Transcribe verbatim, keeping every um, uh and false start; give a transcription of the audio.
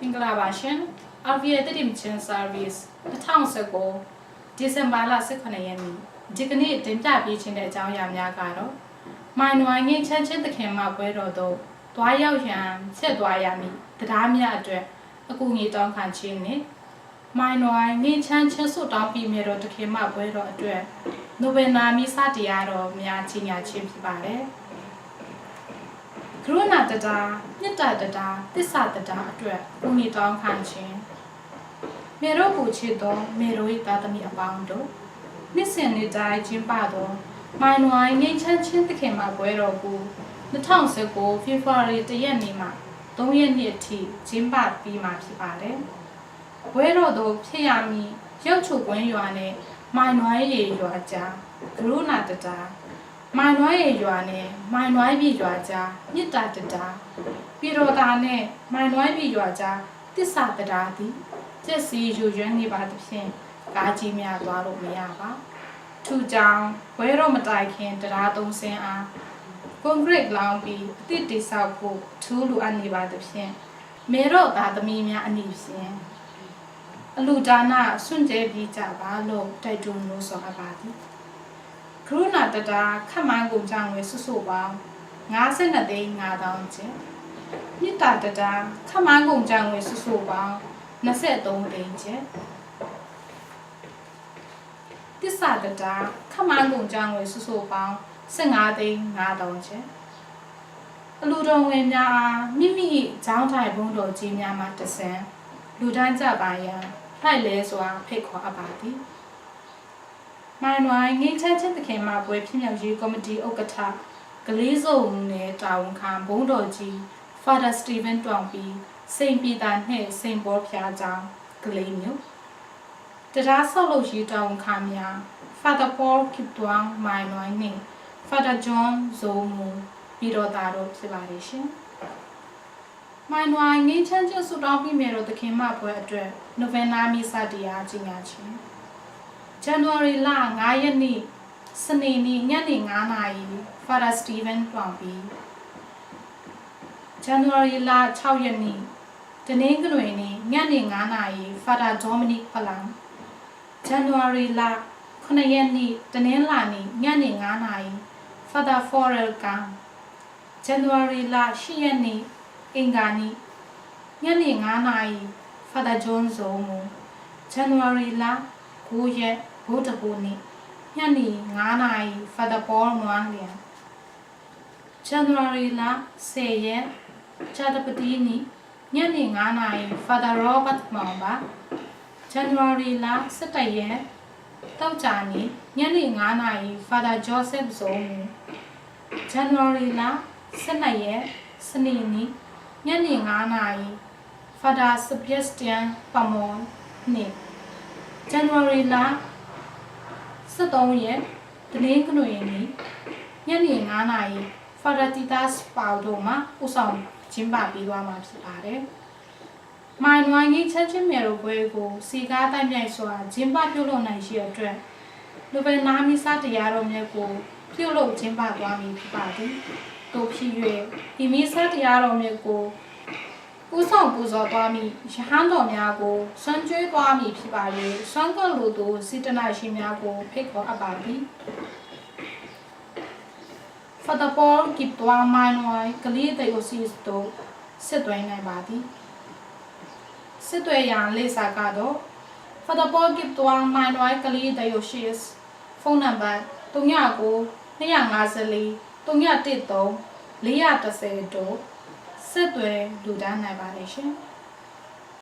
မင်္ဂလာပါရှင်။ R V A သစ်တင်ခြင်း service နှစ်ထောင်ဆယ့်ကိုး ဒီဇင်ဘာလ ဆယ့်ခုနစ်ရက်နေ့ ဒီကနေ့တင်ပြပေးခြင်းတဲ့အကြောင်းအရာများကတော့ မိုင်နွိုင်းငြိမ်းချမ်းခြင်းသခင်မပွဲတော်သို့ သွားရောက်ရန် ဆက်သွားရမည့် သဒ္ဒါများအတွက် အကူအညီတောင်းခံခြင်းနှင့် မိုင်နွိုင်းငြိမ်းချမ်းခြင်းဆုတောင်းပေးမယ်တော်သခင်မပွဲတော်အတွက် နိုဝင်ဘာမီးစတရားတော်များ ကြေညာခြင်းဖြစ်ပါတယ်။ ကရုဏာသဒ္ဒါ၊ မေတ္တာသဒ္ဒါ၊ သစ္စာသဒ္ဒါအတွက် အကူအညီတောင်းခံခြင်း။ မယ်တော်ကိုချစ်သော မယ်တော်၏သားသမီးအပေါင်းတို့၊ နှစ်စဉ်နှစ်တိုင်းကျင်းပသော မိုင်နွိုင်းငြိမ်းချမ်းခြင်းသခင်မပွဲတော်ကို နှစ်ထောင်ဆယ့်ကိုး ဖေဖော်ဝါရီ တစ်ရက်နေ့မှ သုံးရက်နေ့အထိ ကျင်းပပေးမှာဖြစ်ပါတယ်။ ပွဲတော်သို့ဖြစ်ရမည့် ရုပ်ထုကွင်းရွာနှင့် မိုင်နွိုင်းရေရွာကြား ကရုဏာသဒ္ဒါ၊ မိုင်နွိုင်းရေရွာနှင့် မိုင်နွိုင်းပြည်ရွာကြား မေတ္တာသဒ္ဒါ၊ ပြည်တော်သာနှင့် မိုင်နွိုင်းပြည်ရွာကြား သစ္စာသဒ္ဒါသည် ပျက်စီးယိုယွင်းနေပါသဖြင့် ကားကြီးများသွားလို့မရပါ။ ထူးကြောင်း ပွဲတော်မတိုင်ခင် သဒ္ဒါသုံးစင်းအား ကွန်ကရစ်လောင်းပြီး အသစ်တည်ဆောက်ဖို့ အထူးလိုအပ်နေပါသဖြင့် မယ်တော်သားသမီးများအနေဖြင့် အလှူဒါနစွန့်ကြဲပေးကြပါလို့ တိုက်တွန်းနှိုးဆော်အပ်ပါသည်။ ကရုဏာသဒ္ဒါ ခန့်မှန်းကုန်ကျငွေစုစုပေါင်း ငါးဆယ့်နှစ်သိန်းငါးသောင်းကျပ်၊ မေတ္တာသဒ္ဒါ ခန့်မှန်းကုန်ကျငွေစုစုပေါင်း နှစ်ဆယ့်သုံးသိန်းကျပ်၊ သစ္စာသဒ္ဒါ ခန့်မှန်းကုန်ကျငွေစုစုပေါင်း ဆယ့်ငါးသိန်းငါးသောင်းကျပ်။ အလှူတော်ငွေများအား မိမိ၏ကျောင်းထိုင်ဘုန်းတော်ကြီးများမှတဆင့် လှူဒါန်းကြပါရန် လှိုက်လဲစွာဖိတ်ခေါ်အပ်ပါသည်။ မိုင်နွိုင်းငြိမ်းချမ်းခြင်းသခင်မပွဲဖြစ်မြောက်ရေးကော်မတီဥက္ကဋ္ဌ ကလေးဇော်ဦးနဲ့ တာဝန်ခံဘုန်းတော်ကြီး Father Stephen တွင်ပြီး စိန့်ပီတာနှင့် စိန့်ပေါဘုရားကျောင်း ကလေးမြို့၊ သဒ္ဒါဆောက်လုပ်ရေးတာဝန်ခံများ Father Paul ကစ်တွင်း မိုင်နွိုင်းနှင့် Father John ဇော်မူ ပြည်တော်သာတို့ဖြစ်ပါတယ်ရှင်။ မိုင်နွိုင်းငြိမ်းချမ်းခြင်းဆုတောင်းပေးမယ်တော်သခင်မပွဲအတွက် နိုဝင်ဘာမီးစတရားကြေညာခြင်း။ ဇန်နဝါရီလ ငါးရက်နေ့ စနေနေ့ ညနေငါးနာရီ Father Stephen တွင်ပြီး၊ ဇန်နဝါရီလ ခြောက်ရက်နေ့ တနင်္ဂနွေနေ့ ညနေငါးနာရီ Father Dominic ဖလန်၊ ဇန်နဝါရီလ ခုနစ်ရက်နေ့ တနင်္လာနေ့ ညနေငါးနာရီ Father Forel ကန်၊ ဇန်နဝါရီလ ရှစ်ရက်နေ့ အင်္ဂါနေ့ ညနေငါးနာရီ Father John ဇော်မူ၊ ဇန်နဝါရီလ ကိုးရက် ဗုဒ္ဓဟူးနေ့ ညနေငါးနာရီ Father Paul နွမ်းလျံ၊ ဇန်နဝါရီလ ဆယ်ရက် ကြာသပတေးနေ့ ညနေငါးနာရီ Father Robert မောင်ပါ၊ ဇန်နဝါရီလ ဆယ့်တစ်ရက် သောကြာနေ့ ညနေငါးနာရီ Father Joseph ဇော်မူ၊ ဇန်နဝါရီလ ဆယ့်နှစ်ရက် စနေနေ့ ညနေငါးနာရီ Father Sebastian ပမော်နှင့်၊ ဇန်နဝါရီလ ဆယ့်သုံးရက် တနင်္ဂနွေနေ့ ညနေငါးနာရီ Father Titus ပေါင်တို့မှ ဦးဆောင်ကျင်းပပေးသွားမှာဖြစ်ပါတယ်။ မိုင်နွိုင်းငြိမ်းချမ်းခြင်းမယ်တော်ပွဲကို စည်ကားသိုက်မြိုက်စွာ ကျင်းပပြုလုပ်နိုင်ရေးအတွက် နိုဝင်ဘာမီးစတရားတော်မြတ်ကို ပြုလုပ်ကျင်းပသွားမည်ဖြစ်ပါသည်။ သို့ဖြစ်၍ ဒီမီးစတရားတော်မြတ်ကို ဦးဆောင်ပူဇော်သွားမည့် ရဟန်းတော်များကို ဆွမ်းကျွေးသွားမည်ဖြစ်ပါ၍ ဆွမ်းကပ်လိုသူ စေတနာရှင်များကို ဖိတ်ခေါ်အပ်ပါသည်။ Father Paul ကစ်တွင်း မိုင်နွိုင်း ကလေး Diocese သို့ ဆက်သွယ်နိုင်ပါသည်။ ဆက်သွယ်ရန်လိပ်စာကတော့ Father Paul ကစ်တွင်း မိုင်နွိုင်း ကလေး Diocese ဖုန်းနံပါတ် သုံးညကို နှစ်ရာငါးဆယ့်လေး သုံးညတစ်သုံး လေးရာတစ်ဆယ်တို့ ဆက်သွယ်လှူဒါန်းနိုင်ပါတယ်ရှင်။